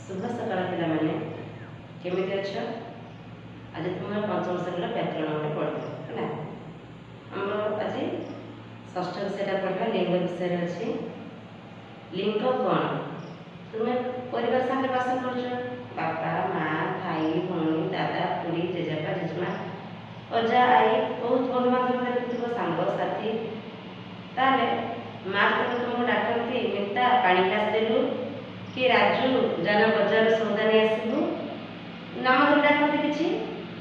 ଶୁଭ ସକାଳ ପିଲାମାନେ, କେମିତି ଅଛ? ଆଜି ତୁମର ପଞ୍ଚମ ଶ୍ରେଣୀର ବ୍ୟାକରଣ ଗୋଟେ ପଢ଼ିବ ହେଲା। ଆମର ଆଜି ଷଷ୍ଠ ବିଷୟଟା ପଢ଼ିବା, ଲିଙ୍ଗ ବିଷୟରେ ଅଛି। ଲିଙ୍ଗ କ'ଣ? ତୁମେ ପରିବାର ସାଙ୍ଗରେ ବାସ କରୁଛ, ବାପା, ମା, ଭାଇ, ଭଉଣୀ, ଦାଦା, ଖୁଡ଼ୀ, ଜେଜେବାପା, ଜେଜେମା, ଅଜା, ଆଈ, ବହୁତ ବନ୍ଧୁବାନ୍ଧବ ଦେଖୁଥିବ, ସାଙ୍ଗସାଥି। ତାହେଲେ ମା ଯେତେବେଳେ ତୁମକୁ ଡାକନ୍ତି, ମିତା ପାଣି ଗ୍ଲାସ ଦେଲୁ କି ରାଜୁ ଯାନା ବଜାରରୁ ସଉଦା ନେଇ ଆସିବୁ, ନାମ ଧରି ଡାକନ୍ତି କିଛି,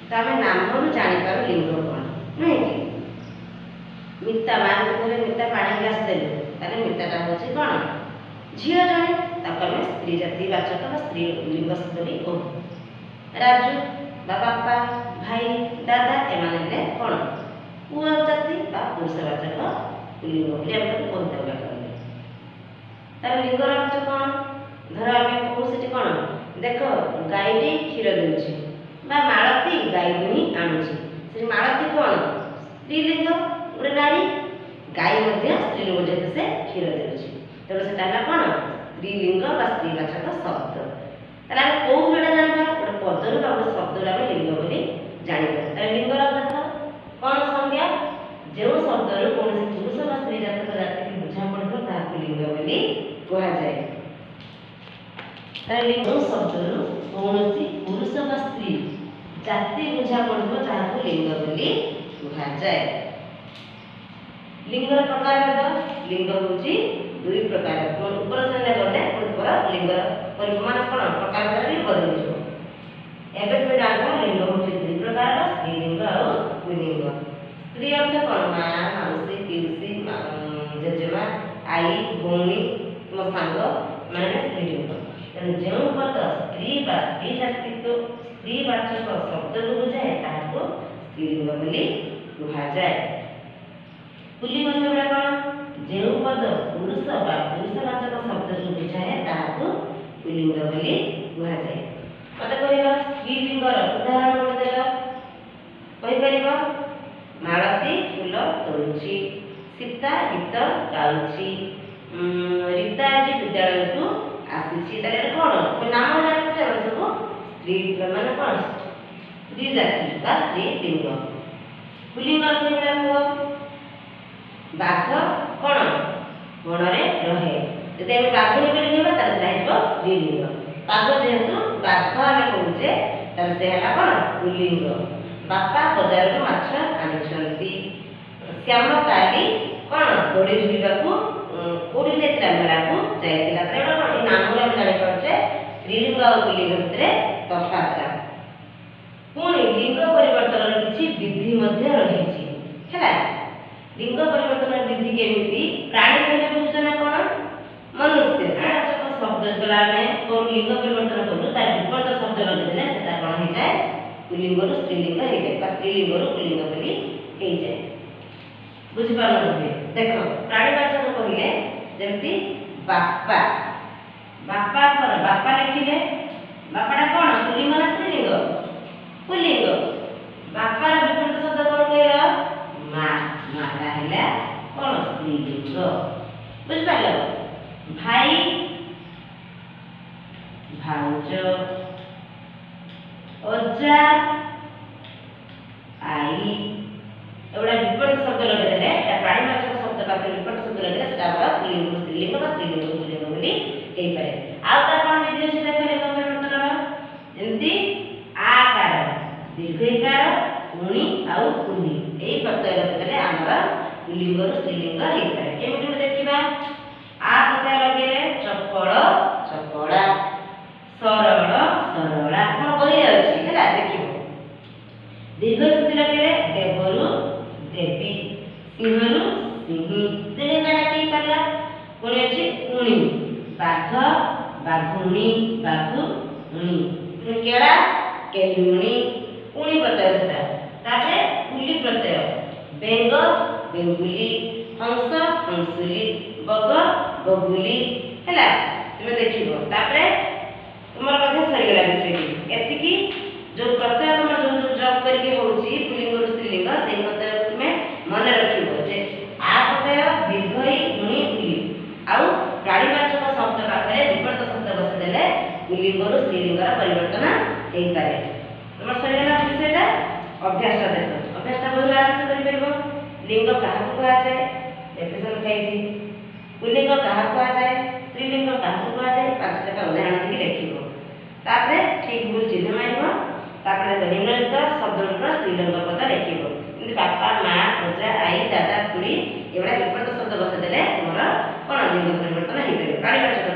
ତ ଆମେ ନାମରୁ ଜାଣିପାରୁ ଲିଙ୍ଗ କ'ଣ, ନୁହେଁ କି? ମିତା, ମା କହିଲେ ମିତା ପାଣି ଗ୍ଲାସ ଦେଲୁ, ତାହେଲେ ମିତାଟା ହେଉଛି କ'ଣ? ଝିଅ ଜଣେ, ତାକୁ ଆମେ ସ୍ତ୍ରୀ ଜାତି ବାଚକ ବା ସ୍ତ୍ରୀ ଲିଙ୍ଗ ବୋଲି କହୁ। ରାଜୁ ବା ବାପା, ଭାଇ, ଦାଦା ଏମାନେ ହେଲେ କ'ଣ? ପୁଅ ଜାତି ବା ପୁରୁଷବାଚକ ଲିଙ୍ଗ ବୋଲି ଆମେ ତାକୁ କହିଥାଉ ବ୍ୟାକରଣରେ। ତାର ଲିଙ୍ଗର ଅର୍ଥ କ'ଣ? ଧର ଆମେ କହୁ ସେଠି କ'ଣ, ଦେଖ ଗାଈଟି କ୍ଷୀର ଦେଉଛି ବା ମାଳତୀ ଗାଈ ଦୁହିଁ ଆଣୁଛି। ସେଠି ମାଳତୀ କ'ଣ? ସ୍ତ୍ରୀଲିଙ୍ଗ, ଗୋଟେ ନାରୀ। ଗାଈ ମଧ୍ୟ ସ୍ତ୍ରୀଲିଙ୍ଗ, ଯେହେତୁ ସେ କ୍ଷୀର ଦେଉଛି। ତେଣୁ ସେଟା ହେଲା କ'ଣ? ସ୍ତ୍ରୀଲିଙ୍ଗ ବା ସ୍ତ୍ରୀବାଚକ ଶବ୍ଦ। ତାହେଲେ ଆମେ କୋଉଥିରୁ ଏଟା ଜାଣିବା? ଗୋଟେ ପଦରୁ ବା ଗୋଟେ ଶବ୍ଦରୁ ଆମେ ଲିଙ୍ଗ ବୋଲି ଜାଣିବା। ତାହେଲେ ଲିଙ୍ଗର ଦେଖ କ'ଣ ସଂଜ୍ଞା? ଯେଉଁ ଶବ୍ଦରୁ କୌଣସି ପୁରୁଷ ବା ସ୍ତ୍ରୀ ଜାତକ ଜାତିକି ବୁଝା ପଡ଼ିଥିବ ତାହାକୁ ଲିଙ୍ଗ ବୋଲି କୁହାଯାଏ। ତାହେଲେ ଲିଙ୍ଗ ଶବ୍ଦରୁ କୌଣସି ପୁରୁଷ ବା ସ୍ତ୍ରୀ ଜାତି ବୁଝା ପଡ଼ିଥିବ ତାହାକୁ ଲିଙ୍ଗ ବୋଲି କୁହାଯାଏ। ଲିଙ୍ଗର ପ୍ରକାରଭେଦ, ଲିଙ୍ଗ ହେଉଛି ଦୁଇ ପ୍ରକାର। ଉପର ଶ୍ରେଣୀରେ ଗଲେ ପୁଣି ଲିଙ୍ଗର ପରିମାଣ କ'ଣ ପ୍ରକାରଭେଦ ବି ବଦଳିଯିବ। ଏବେ ତୁମେ ଜାଣିବ ଲିଙ୍ଗ ହେଉଛି ଦୁଇ ପ୍ରକାରର, ସ୍ତ୍ରୀଲିଙ୍ଗ ଆଉ ପୁଲିଙ୍ଗ। ସ୍ତ୍ରୀ ଅର୍ଥ କ'ଣ? ମା, ମାଉସୀ, ପିଉସୀ, ଜେଜେମା, ଆଈ, ଭଉଣୀ, ତୁମ ସାଙ୍ଗ ମାନେ ସ୍ତ୍ରୀଲିଙ୍ଗ। ତେଣୁ ଯେଉଁ ପଦ ସ୍ତ୍ରୀ ବା ସ୍ତ୍ରୀ ଜାତିକୁ ସ୍ତ୍ରୀବାଚକ ଶବ୍ଦକୁ ବୁଝାଏ ତାହାକୁ ସ୍ତ୍ରୀଲିଙ୍ଗ ବୋଲି କୁହାଯାଏ। ପୁଲ୍ଲିଙ୍ଗ ସେଗୁଡ଼ା କ'ଣ? ଯେଉଁ ପଦ ପୁରୁଷ ବା ପୁରୁଷବାଚକ ଶବ୍ଦକୁ ବୁଝାଏ ତାହାକୁ ପୁଲ୍ଲିଙ୍ଗ ବୋଲି କୁହାଯାଏ। ମତେ କହିଲ ସ୍ତ୍ରୀଲିଙ୍ଗର ଉଦାହରଣ ଗୋଟେ ଦେଲ, କହିପାରିବ? ମାଳତୀ ଫୁଲ ତୋଳୁଛି, ସୀତା ଗୀତ ଗାଉଛି, ରୀତା ଆଜି ବିଦ୍ୟାଳୟକୁ ଆସିଛି। ତାହେଲେ ଏଟା କ'ଣ? ନାମ ଜାଣିଛୁ ଆମେ ସବୁ ସ୍ତ୍ରୀ ମାନେ କ'ଣ? ସ୍ତ୍ରୀ ଜାତି ବା ସ୍ତ୍ରୀ ଲିଙ୍ଗ। ପୁଲ୍ଲିଙ୍ଗର ସେଇଭଳିଆ କୁହ, ବାଘ କ'ଣ ବଣରେ ରହେ। ଯଦି ଆମେ ବାଘୁଣୀ ବୋଲି କହିବା ତାହେଲେ ସେଟା ହେଇଯିବ ସ୍ତ୍ରୀଲିଙ୍ଗ। ବାଘ ଯେହେତୁ ବାଘ ଆମେ କହୁଛେ ତାହେଲେ ସେ ହେଲା କ'ଣ? ପୁଲ୍ଲିଙ୍ଗ। ବାପା ବଜାରରୁ ମାଛ ଆଣିଛନ୍ତି। ଶ୍ୟାମ କାଲି କ'ଣ ଦୋଳି ଝୁଲିବାକୁ କୋଉଠି ଯାଇଥିଲା? ମେଳାକୁ ଯାଇଥିଲା। ତାହେଲେ ଏଗୁଡ଼ା କ'ଣ? ଏଇ ନାମରୁ ଆମେ ଜାଣିପାରୁଛେ ସ୍ତ୍ରୀଲିଙ୍ଗ ଆଉ ପୁଲ୍ଲିଙ୍ଗ ଭିତରେ ତଫାତଟା। ପୁଣି ଲିଙ୍ଗ ପରିବର୍ତ୍ତନର କିଛି ବିଧି ମଧ୍ୟ ରହିଛି ହେଲା। ଲିଙ୍ଗ ପରିବର୍ତ୍ତନର ବିଧି କେମିତି? ପ୍ରାଣୀ କହିଲେ ବୁଝୁଛ ନା କ'ଣ? ମନୁଷ୍ୟ ଶବ୍ଦ ଯେତେବେଳେ ଆମେ କରୁ ଲିଙ୍ଗ ପରିବର୍ତ୍ତନ କରୁ ତାର ବିପରୀତ ଶବ୍ଦ ଲଗେଇଦେଲେ ସେଟା କ'ଣ ହେଇଯାଏ? ପୁଲ୍ଲିଙ୍ଗରୁ ସ୍ତ୍ରୀଲିଙ୍ଗ ହେଇଯାଏ ବା ସ୍ତ୍ରୀଲିଙ୍ଗରୁ ପୁଲ୍ଲିଙ୍ଗ ବୋଲି ହେଇଯାଏ। ବୁଝିପାରୁନଥିବେ? ଦେଖ ପ୍ରାଣୀବାଚକ କହିଲେ ଯେମିତି ବାପା, ବାପାଙ୍କର ବାପା ଲେଖିଲେ ବାପାଟା କ'ଣ ପୁଲ୍ଲିଙ୍ଗ ନା ସ୍ତ୍ରୀଲିଙ୍ଗ? ପୁଲ୍ଲିଙ୍ଗ। ବାପାର ବିପରୀତ ଶବ୍ଦ କ'ଣ କହିଲ? ମା। ମାଟା ହେଲା କ'ଣ? ସ୍ତ୍ରୀଲିଙ୍ଗ। ବୁଝିପାରିଲ? ଭାଇ, ଭାଉଜ, ଅଜା, ଆଈ, ଏଗୁଡ଼ା ବିପରୀତ ଶବ୍ଦ ଲଗେଇଦେଲେ ଏଟା ପ୍ରାଣୀବାଚକ ଶବ୍ଦ ପାଖରେ ବିପରୀତ ଶବ୍ଦ ଲଗେଇଲେ ସେଟା ଆମର ପୁଲ୍ଲିଙ୍ଗରୁ ସ୍ତ୍ରୀଲିଙ୍ଗ ବା ସ୍ତ୍ରୀଲିଙ୍ଗରୁ ପୁଲ୍ଲିଙ୍ଗ ବୋଲି ହେଇପାରେ। ଆଉ ତାର କ'ଣ ବିଧି ଅଛି ଦେଖ ଲିଙ୍ଗ ପରିବର୍ତ୍ତନର? ଯେମିତି ଆକାର, ଦୀର୍ଘ ଇକାର, ଉଣି ଆଉ ଉଲି ଏଇ ପ୍ରତ୍ୟୟ ଲଗେଇଦେଲେ ଆମର ପୁଲ୍ଲିଙ୍ଗରୁ ସ୍ତ୍ରୀଲିଙ୍ଗ ହେଇପାରେ। କେମିତି ଗୋଟେ ଦେଖିବା? ଆ ପ୍ରତ୍ୟୟ ଲଗେଇଲେ ଚପଳ, ଚପଳା, ସରଳ, ସରଳା। କ'ଣ ବହିରେ ଅଛି ହେଲା, ଦେଖିବ। ଦୀର୍ଘ ସ୍ଥିତି ଲଗେଇଲେ ଦେବରୁ ଦେବୀ, ସିଂହରୁ ସିଂହୀ, ଦୀର୍ଘ ହେଇପାରିଲା। ପୁଣି ଅଛି ଉଣି, ବାଘ, ବାଘୁଣୀ, ବାଘୁଣୀ, କେଳା, କେଲୁଣୀ, ଉଣି ପ୍ରତ୍ୟୟ ସେଟା। ତାପରେ ଉଲି ପ୍ରତ୍ୟୟ, ବେଙ୍ଗ, ବେଙ୍ଗୁଲି, ହଂସ, ହଂସୁଲି, ବଗ, ବଗୁଲି ହେଲା। ତୁମେ ଦେଖିବ। ତାପରେ ତୁମର କଥା ସରିଗଲା ବିଷୟଟି ଏତିକି। ଯୋଉ ପ୍ରତ୍ୟୟ ତମର ଯୋଉ ଯୋଉ ଜବ୍ କରିକି ହଉଛି ପୁଲ୍ଲିଙ୍ଗରୁ ସ୍ତ୍ରୀଲିଙ୍ଗ, ସେଇ ପ୍ରତ୍ୟୟକୁ ତୁମେ ମନେ ରଖିବ ଯେ ଆ ପ୍ରତ୍ୟୟ, ଦୀର୍ଘ ଇ, ଉଣି, ଉଲି ଆଉ ପ୍ରାଣୀବାଚକ ଶବ୍ଦ ପାଖରେ ବିପରୀତ ଶବ୍ଦ ବସେଇଦେଲେ ପୁଲ୍ଲିଙ୍ଗରୁ ସ୍ତ୍ରୀଲିଙ୍ଗର ପରିବର୍ତ୍ତନ ହେଇପାରେ। ତୁମର ସରିଗଲା ବିଷୟଟା। ଅଭ୍ୟାସଟା ଦେଖ, ଅଭ୍ୟାସଟା ବହୁତ ଆରାମସେ କରିପାରିବ। ଲିଙ୍ଗ କାହାକୁ କୁହାଯାଏ? ଡେଫିନେସନ୍ ଲେଖା। ପୁଲ୍ଲିଙ୍ଗ କାହାକୁ କୁହାଯାଏ? ସ୍ତ୍ରୀଲିଙ୍ଗ କାହାକୁ କୁହାଯାଏ? 5ଟା ଉଦାହରଣ ଦେଇକି ଲେଖିବ। ତାପରେ ଠିକ ଭୁଲ ଚିହ୍ନ ମାରିବ। ତାପରେ ଦେଖ, ନିମ୍ନଲିଖିତ ଶବ୍ଦଗୁଡ଼ିକର ସ୍ତ୍ରୀଲିଙ୍ଗ ପଦ ଲେଖିବ। ଯେମିତି ବାପା, ମା, ଅଜା, ଆଈ, ଦାଦା, ଖୁଡ଼ି, ଏଭଳିଆ ବିପରୀତ ଶବ୍ଦ ବସେଇଦେଲେ ତୁମର କ'ଣ ଲିଙ୍ଗ ପରିବର୍ତ୍ତନ ହେଇପାରିବ। ପାଣିପାଚକ